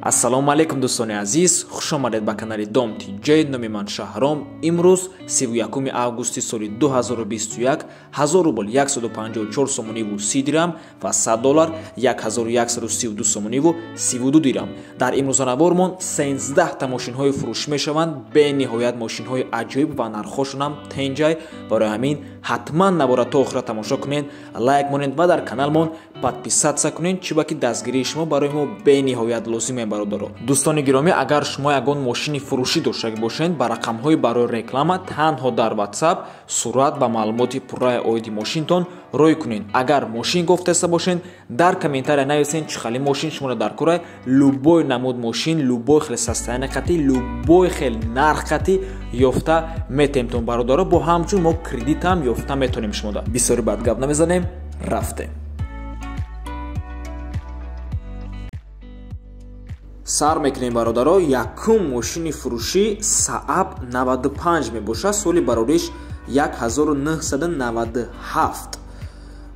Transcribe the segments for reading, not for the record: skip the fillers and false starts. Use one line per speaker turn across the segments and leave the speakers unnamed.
Ассалому алайкум дӯстони азиз, хуш омадед ба канали Дом ТҶ. Номи ман Шаҳром. Имрӯз 31 августи соли 2021, 1000 рубл 154 сомониву 30 дирам ва 100 доллар 1132 сомониву 32 дирам. Дар имрӯзанавормон 13 та мошинҳои фурӯшӣ мешаванд, бениҳоят мошинҳои аҷоиб ва нархҳошонам тенҷай. Барои ҳамин ҳатман навора то охира тамошо кунед, лайк монед ва дар каналмон подписаться кунед, чӣ ба ки дастгирии шумо барои мо бениҳоят лозим мебарад. Дӯстони гиромӣ, агар шумо ягон мошини фурӯшӣ доштагӣ бошед, ба рақамҳои барои реклама танҳо дар WhatsApp сурат ва маълумоти пурраи оиди мошинтон рой кунед. Агар мошин гуфтаста бошед, дар комментария нависед чӣ хали мошин шуморо дар кора, любой намуд мошин, любой хел состояние қатӣ, любой хел нарх қатӣ ёфта метемтон бародаро. Бо ҳамчун мо кредитам ёфта метонем шумода. Бисёри бад гап намезанем, рафтем. Сар мекунем бародаро. Якум мошини фурӯшӣ Saab 95 мебошад, соли барориш 1997.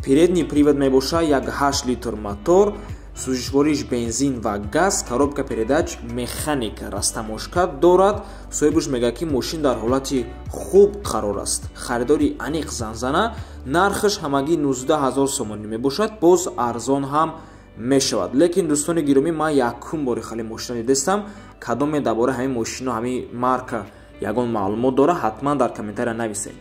Передний привод мебошад, 1.8 литр мотор, сӯзишвориш бензин ва газ, коробка передач механика, растамошка дорад. Соҳибаш мегӯяд, ки мошин дар ҳолати хуб қарор аст. Харидори аниқ занзана, нархаш ҳамагӣ 19 000 сомонӣ мебошад, боз арзон ҳам мешавад. Лекин дӯстони гиромӣ, ман якум бори хали мошина дидастам. Кадоме дар бораи ҳамин мошино, ҳамин марка ягон маълумот дора, ҳатман дар комментария нависед.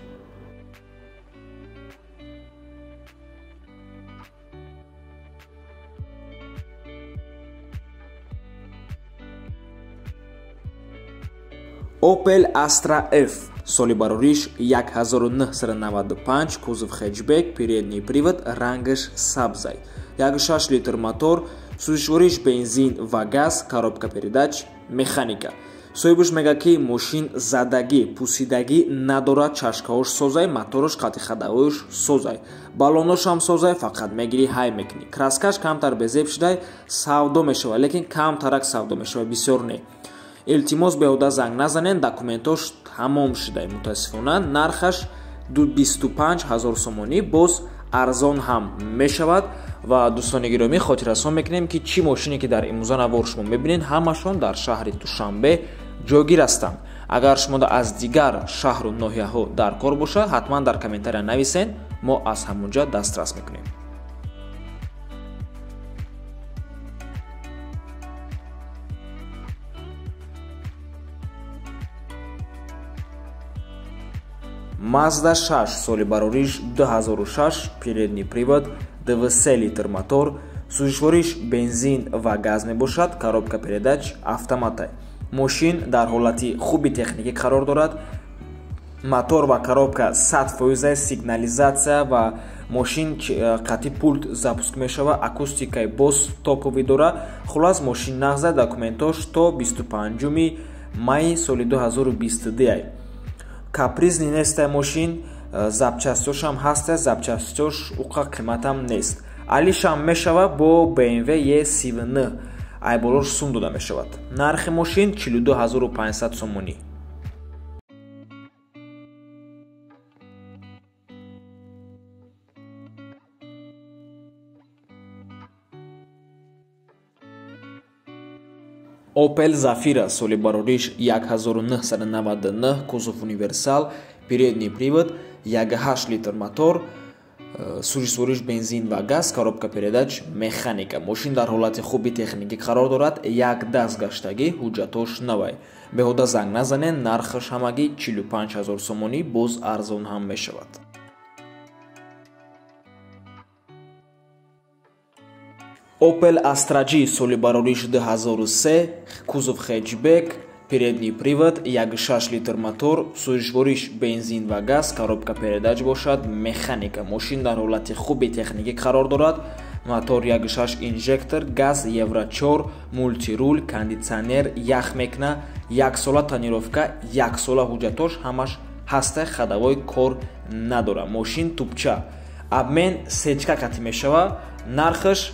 Opel Astra F, соли барориш 1995, кузов хэтчбек, передний привод, рангаш сабзай, 1.6 литр мотор, сӯзишвориш бензин ва газ, коробка передач механика. Соҳибаш мегӯяд, ки мошин задагӣ, пусидагӣ надорад, чашкаҳош созай, мотораш қати ходовояш созай, баллоношам созай, фақат мегирӣ ҳай мекунӣ. Краскаш камтар безеб шудай, савдо мешавад, лекин камтарак савдо мешавад, бисёр не. Илтимос, беҳуда занг назанед, документош тамом шудай мутаассифона. Нархаш 25 000 сомонӣ, боз арзон ҳам мешавад. Ва дӯстони гиромӣ, хотиррасон мекунем, ки чӣ мошине ки дар имрӯза навор шумо мебинед, ҳамашон дар шаҳри Душанбе ҷойгир ҳастанд. Агар шумо аз дигар шаҳру ноҳияҳо дар кор бошад, ҳатман дар комментария нависед, мо аз ҳамонҷа дастрас мекунем. Mazda 6, соли барориш 2006, передний привод, 2.3 литр мотор, сӯзишвориш бензин ва газ мебошад, коробка передач автоматай. Мошин дар ҳолати хуби техникӣ қарор дорад. Мотор ва коробка 100%, сигнализатсия ва мошин қатъи пульт запуск мешавад, акустикаи боз топовӣ дорад. Хулас, мошин нағза, документош то 25 майи соли 2022. Капризный нестай мошин, запчастёшам ҳаста, запчастёш уқа қиматам нест. Алишам мешава бо BMW E39, айболош сум дода мешавад. Нархи мошин 42500 сомонӣ. Opel Zafira, соли барориш 1999, кузов универсал, передний привод, 1.8 литр мотор, сӯзишвориш бензин ва газ, коробка передач механика. Мошин дар ҳолати хуби техникӣ қарор дорад, як даст гаштагӣ, ҳуҷҷатош навай. Беҳуда занг назанед, нархаш ҳамагӣ 45 000 сомонӣ, боз арзон ҳам мешавад. Opel Astra G, соли барориш 2003, кузов хэтчбек, передний привод, 1.6 литр мотор, сӯзишвориш бензин ва газ, коробка передач бошад, механика. Мошин дар ҳолати хуби техникӣ қарор дорад. Мотор 1.6 инжектор, газ Евро 4, мультирул, кондитсионер, ях мекна, як сола тонировка, як сола ҳуҷҷатош ҳамаш ҳаста, ходовой кор надорад. Мошин тупча. Обмен сечка қатӣ мешавад, нархаш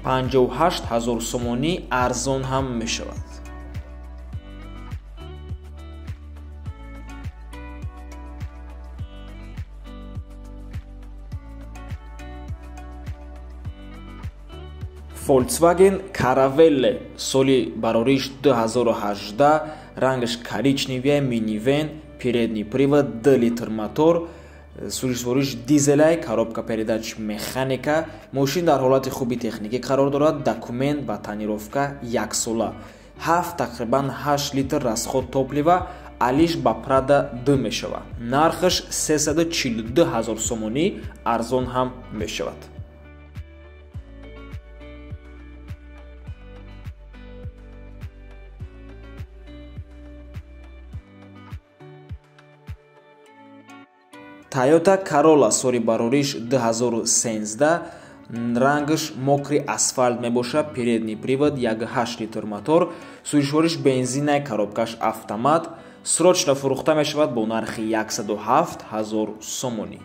58 000 сомонӣ, арзон ҳам мешавад. Volkswagen Caravelle соли барориш 2018, рангаш коричневия, минивен, передний привод, 2 литр мотор, сӯзишвориш дизелай, коробка передач механика. Мошин дар ҳолати хуби техникӣ қарор дорад, документ ва тонировка яксола. 7 тақрибан 8 литр расход топлива, алиш ба Prado 2 мешавад. Нархаш 342 ҳазор сомонӣ, арзон ҳам мешавад. Toyota Corolla соли барориш 2013, рангаш мокри асфалт мебошад, передний привод, 1.8 литр мотор, сӯзишвориш бензинай, коробкаш автомат, срочно фурӯхта мешавад бо нархи 107 ҳазор сомонӣ.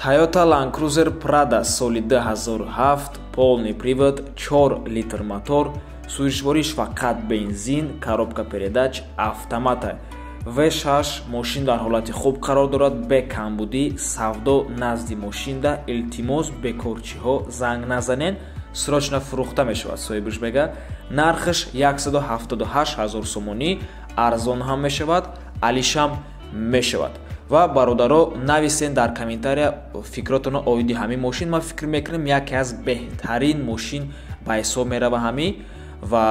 Toyota Land Cruiser Prado соли 2007, полный привод, 4 литр мотор, сӯзишвориш фақат бензин, коробка передач автомата. V6 мошин дар ҳолати хуб қарор дорад, бе камбудӣ, савдо назди мошинда, илтимос бекорчиҳо занг назанен, срочно фурӯхта мешавад, соҳибаш мега. Нархаш 178 ҳазор сомонӣ, арзон ҳам мешавад, алишам мешавад. Ва бародаро, нависен дар комментария фикротонро оиди ҳамин мошин. Ман фикр мекунам яке аз беҳтарин мошин ба ҳисоб мерава ҳамин ва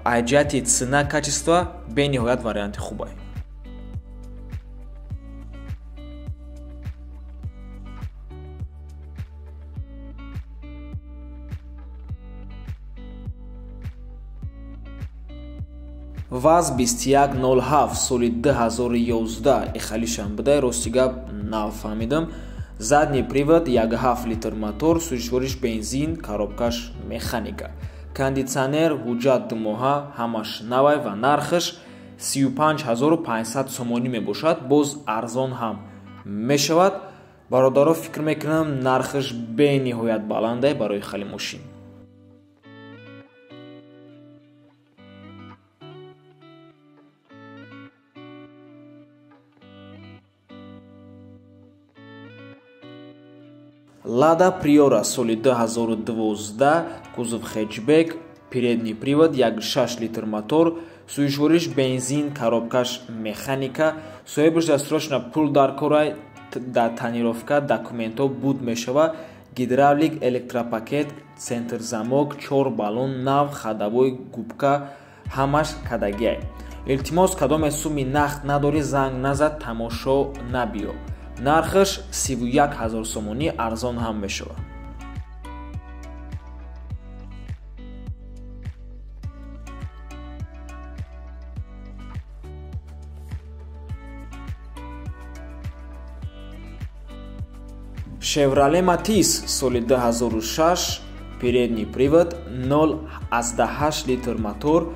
аз ҷиҳати цена качество бениҳоят варианти хубай. ВАЗ 2107 соли 2011 ихалишам будай, рости гап нафаҳмидам. Задний привод, 1.7 литр мотор, сӯзишвориш бензин, коробкаш механика. Кондитсионер, ҳуҷҷат думоҳа, ҳамаш навай ва нархаш 35500 сомонӣ мебошад, боз арзон ҳам мешавад. Бародаро, фикр мекунам нархаш бениҳоят баландай барои хали мошин. Lada Priora соли 2012, кузов хэтчбек, передний привод, 1.6 литр мотор, сӯзишвориш бензин, коробкаш механика. Соҳибаш дастрочно пул дар корай, дар тонировка документҳо буд мешава, гидравлик, электропакет, центр замок, 4 баллон, нав, ходовой губка, ҳамаш кадагиай. Илтимос, кадоме суми нақд надорӣ, занг назад, тамошо набиё. Нархаш 31 ҳазор сомонӣ, арзон ҳам мешавад. Chevrolet Matiz соли 2006, передний привод, 0.8 литр мотор,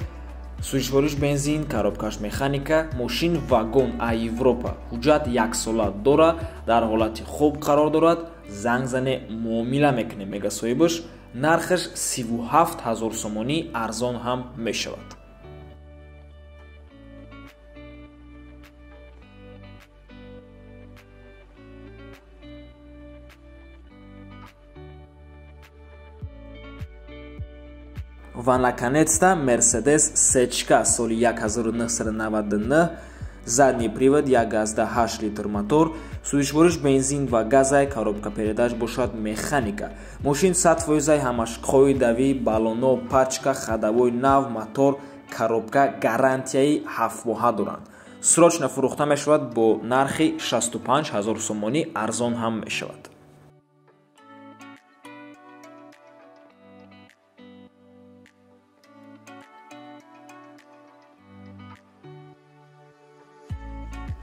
сӯзишвориш бензин, коробкаш механика, мошин вагон а Европа, ҳуҷҷат яксола дора, дар ҳолати хуб қарор дорад, занг зане муомила мекунем, мега соҳибаш. Нархаш 37 ҳазор сомонӣ, арзон ҳам мешавад. Ва наконец-то Mercedes Сечка соли 1999, задний привод, 1.8 литр мотор, сӯзишвориш бензин ва газай, коробка передач бошад механика. Мошин 100%, ҳамаш қоидавӣ, баллоно, пачка, ходовой нав, мотор, коробка гарантияи 7 моҳа доранд. Срочно фурӯхта мешавад бо нархи 65 ҳазор сомонӣ, арзон ҳам мешавад.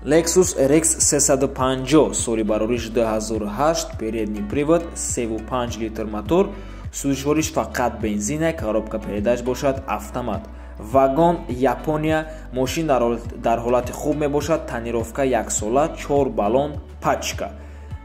Lexus RX 350 соли барориш 2008, передний привод, 3.5 литр мотор, сӯзишвориш фақат бензина, коробка передач бошад автомат. Вагон Япония, мошин дар ҳолати хуб мебошад, тонировка яксола, 4 баллон, пачка.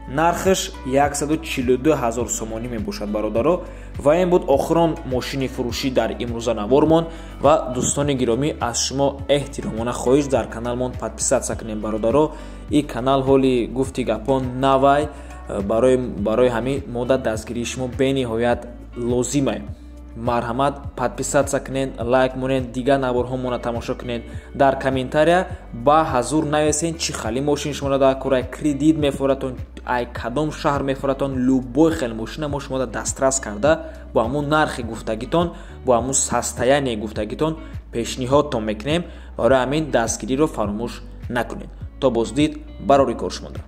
Нархаш 142 ҳазор сомонӣ мебошад, бародаро. Ва ин буд охирон мошини фурӯшӣ дар имрӯза навормон. Ва дӯстони гиромӣ, аз шумо эҳтиромона хоҳиш, дар каналмон подписаться кунем, бародаро. И канал ҳоли гуфти гапон навай, барои ҳамин мода дастгирии шумо бениҳоят лозимай. Марҳамат, подписаться кунед, лайк монед, дигар наворҳомона тамошо кунед. Дар комментария ба ҳазур нависен, чӣ хали мошин шуморо дар кора, кредит мефоратон, ай кадом шаҳр мефоратон. Любой хел мошина мо шуморо дастрас карда, бо ҳамун нархи гуфтагитон, бо ҳамун состояние гуфтагитон пешниҳодтон мекунем. Барои ҳамин дастгириро фаромӯш накунед. То боздид, барори кор шумода.